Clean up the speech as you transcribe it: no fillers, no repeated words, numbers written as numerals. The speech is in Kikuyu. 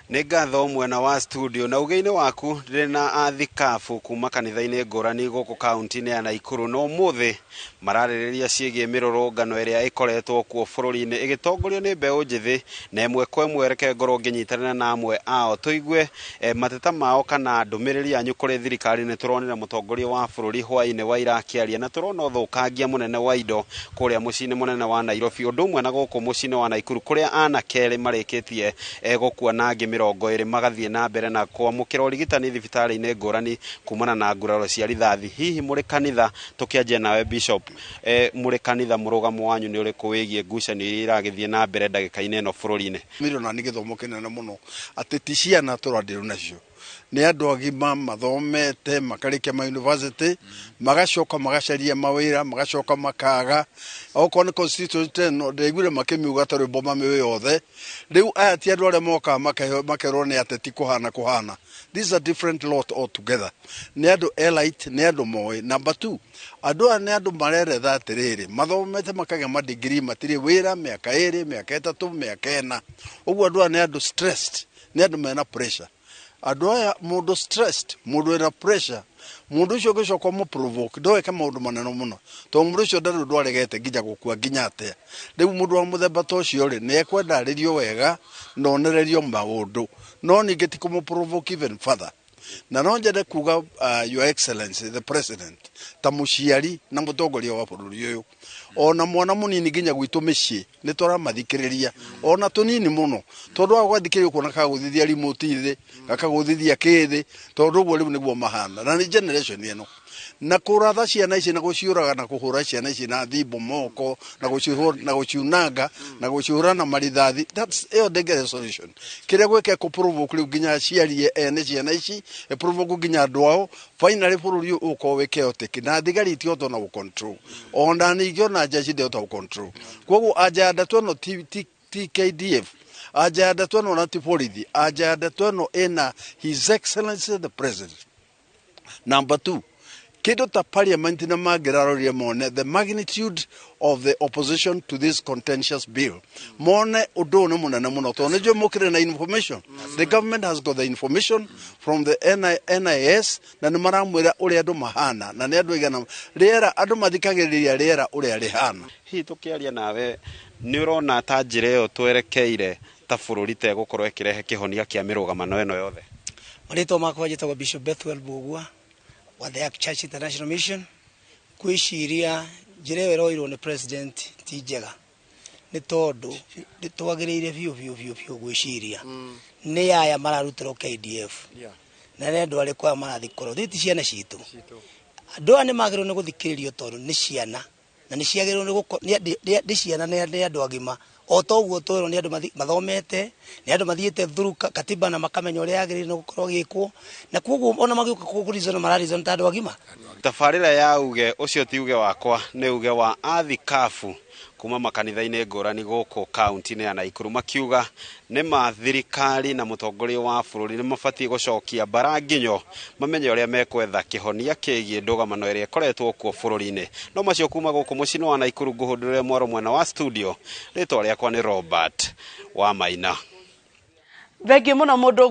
Nĩ ngatho mwena wa studio na uge-inĩ waku. Ndĩrĩ na athikabu kuma kanitha-inĩ ngũrani gũkũ kaunti-inĩ ya Naikuru, na ũmũthĩ mararĩrĩria ciĩgiĩ mĩrũrũngano ĩrĩa ĩkoretwo kuo bũrũri-inĩ ĩgĩtongorio nĩ mbeũ njĩthĩ. Na ĩmwe kwa ĩmwe, reke ngorwo ngĩnyitanĩra na amwe ao tũigue mateta mao kana ndũmĩrĩri yanyu kũrĩ thirikari. Nĩ tũronire mũtongoria wa bũrũri hwaĩ-inĩ wa ira akĩaria, na tũrona ũthũkangia mũnene wa indo kũrĩa mũciĩ-inĩ mũnene wa Nairobi, ũndũ ũmwe na gũkũ mũciĩ-inĩ wa Naikuru, kũrĩa anake erĩ marĩkĩtie gũkua na angĩ 20 magathiĩ na mbere na kwamũkĩra ũrigitani thibitarĩ-inĩ ngũrani kumana na nguraro cia rithathi. Hihi mũrĩ kanitha, tũkĩanjia nawe Bishop, mũrĩ kanitha mũrũgamo wanyu nĩ ũrĩkũ wĩgiĩ ngucanio iria iragĩthiĩ na mbere ndagĩka-inĩ ĩno bũrũri-inĩ? Mĩrona nĩ gĩthomo kĩnene mũno atĩ ti ciana tũrandirwo nacio, nĩ andũ agima mathomete, makarĩkia ma university, magacoka magacaria mawĩra, magacoka makaga. Okorwo nĩ constituency ĩno, ndĩraiguire makĩmiuga ta rwĩmbo mamĩũĩ yothe. Rĩu aya ti andũ arĩa mokaga makerwo nĩ ateti kũhana kũhana. This is a different lot altogether. Nĩ andũ elite, nĩ andũ moĩ. Number two, andũ aya nĩ andũ mareretha atĩrĩrĩ, mathomete makagĩa madigiri, matirĩ wĩra mĩaka 2, mĩaka 3, mĩaka 4 ũguo. Andũ aya nĩ andũ stressed, nĩ andũ mena pressure. Andũ aya, mũndũ stressed, mũndũ wĩna pressure, mũndũ ũcio ũngĩcoka ũmũ-provoke ndoweke maũndũ manene mũno, tondũ mũndũ ũcio ndarĩ ũndũ aregete nginya gũkua nginya atĩa. Rĩu mũndũ wa mũthemba ta ũcio rĩ, nĩ ekwenda arĩrio wega na onererio maũndũ, no ningĩ ti kũmũ-provoke even further. Na no nyende kuga, Your Excellency the President, ta mũciari na mũtongoria wa bũrũri ũyũ, ona mwana mũnini nginya gwitũ mĩciĩ nĩ tũramathikĩrĩria, ona tũnini mũno, tondũ wa gwathikĩrĩria ũkuona kagũthithia remote thĩ, gakagũthithia kĩ thĩ, tondũ ũguo rĩu nĩguo mahana na nĩ generation ĩno. Na kũratha ciana ici na gũciũraga na kũhũra ciana ici na thimbo moko na gũcihũra na gũciunanga na gũcihũra na marithathi, that's ĩyo ndĩngĩrehe solution. Kĩrĩa gwĩka kũ-provoke rĩu nginya aciari ene ciana ici, ĩ-provoke nginya andũ ao, finally bũrũri ũyũ ũgũkorwo wĩ chaotic na thigari itihota ona gũ-control, ona ningĩ ona jeshi ndĩhota gũ-control. Koguo anja ya ndeto ĩno ti KDF, anja ya ndeto ĩno ona ti borithi, anja ya ndeto ĩno ĩna His Excellency the President. Number two, kindu ta parliament na mangĩrarorire mone the magnitude of the opposition to this contentious bill, mone ũndũ ũyũ nĩ mũnene mũno, tondũ nĩ njũĩ mũkĩrĩ na information. The government has got the information from the NIS, na nĩ maramwĩra ũrĩa andũ mahana na nĩ andũ aigana. Rĩera, andũ mathikagĩrĩria rĩera ũrĩa rĩhana. Hihi tũkĩaria nawe, nĩ ũrona ta njĩra ĩyo twerekeire ta bũrũri ta ĩgũkorwo ĩkĩrehe kĩhonia kĩa mĩrũgamano ĩno yothe? Marĩtwa makwa njĩtagwo Bishop Bethuel Mbugua wa The Ark Church International Mission. Kwĩciria njĩra ĩyo ĩroirwo nĩ president ti njega, nĩ tondũ nĩ twagĩrĩire biũ biũ biũ biũ gwĩciria nĩ aya mararutĩrwo KDF na nĩ andũ arĩkũ aya marathiĩ kũrwo thĩ ti ciana citũ. Andũ aya nĩ magĩrĩirwo nĩ gũthikĩrĩrio, tondũ nĩ ciana na nĩ ciagĩrĩirwo nĩ gũko nĩ ciana, nĩ andũ agima. O ta ũguo twĩrwo nĩ andũ mathomete, nĩ andũ mathiĩte through katiba na makamenya ũrĩa yagĩrĩire nĩ gũkorwo gĩkwo, na koguo ona magĩũka kũ-reason mara-reason ta andũ agima. Tabarĩra ya uge ũcio ti uge wakwa, nĩ uge wa athikabu kuma makanitha-inĩ ngũrani gũkũ kaunti-inĩ ya Naikuru, makiuga nĩ ma thirikari na mũtongoria wa bũrũri nĩ mabatiĩ gũcokia mbara nginyo, mamenye ũrĩa mekwetha kĩhonia kĩgiĩ ndũgamano ĩrĩa ĩkoretwo kuo bũrũri-inĩ. No macio kuma gũkũ mũciĩ-inĩ wa Naikuru. Ngũhũndũrĩre mwaro mwena wa studio, rĩtwa rĩakwa nĩ Robert wa Maina. Thengiũ mũno mũndũ.